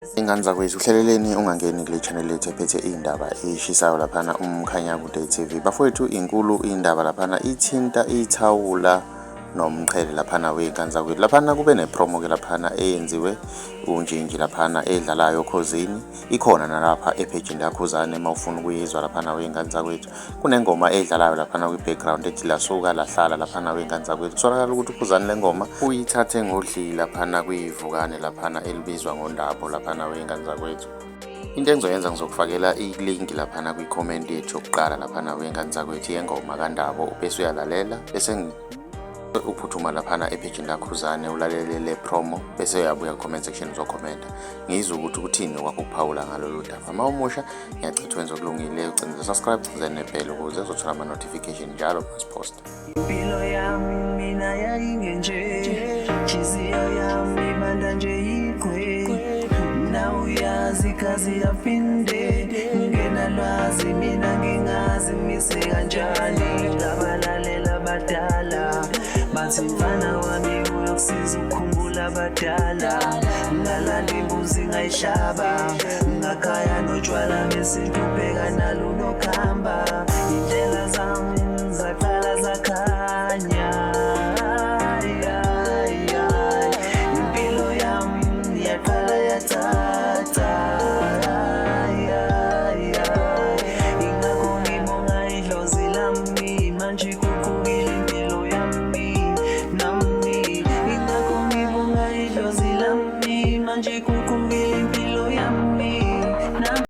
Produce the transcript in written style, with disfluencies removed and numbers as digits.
Ingane zakwethu, uhleleleni ungangeni kule channel yethu ephethe iy'ndaba ey'shisayo laphana, uMkhanyakude TV. Bafowethu, inkulu indaba laphana, ithinta ithawula nomqhele laphana wey'ngane zakwethu. Laphana kube ne-promo-ke laphana eyenziwe uNjinji laphana edlalayo oKhozini. Ikhona nalapha ephejini laKhuzane uma ufuna ukuyizwa laphana wey'ngane zakwethu. Kunengoma edlalayo laphana kwi-background ethi lasuka lahlala laphana wey'ngane zakwethu. Kusolakala ukuthi uKhuzani le ngoma uyithathe ngodli laphana kwivukane laphana elibizwa ngoNdabo laphana wey'ngane zakwethu. Into engizoyenza, ngizokufakela i-link laphana kwi-comment yethu yokuqala laphana wey'ngane zakwethu yengoma kaNdabo, bese uyalalela, bese uphuthuma laphana ephejini laKhuzane ulalele le promo, bese uyabuya ku-comment section uzokhomenta, ngizwe ukuthi ukuthini okwakho ukuphawula ngalolu daba. Uma umusha, ngiyacela wenze okulungile, ucinze subscribe, ucinze ne-bell ukuze uzothola ama-notification njalo masiposta. Impilo yami mina yayingenje, nhliziyo yami ibanda nje yiqwe. Na uyazi igazi yaphinde ngingenalwazi, mina ngingazi mise kanjani. Ngabalalela abadala bathi, "Mfana wami, uyokusiza ukukhumbula abadala." Ngalanda imbuzi, ngayihlaba, ngakhaya notshwala besintu, bheka nalo nokuhamba indlela.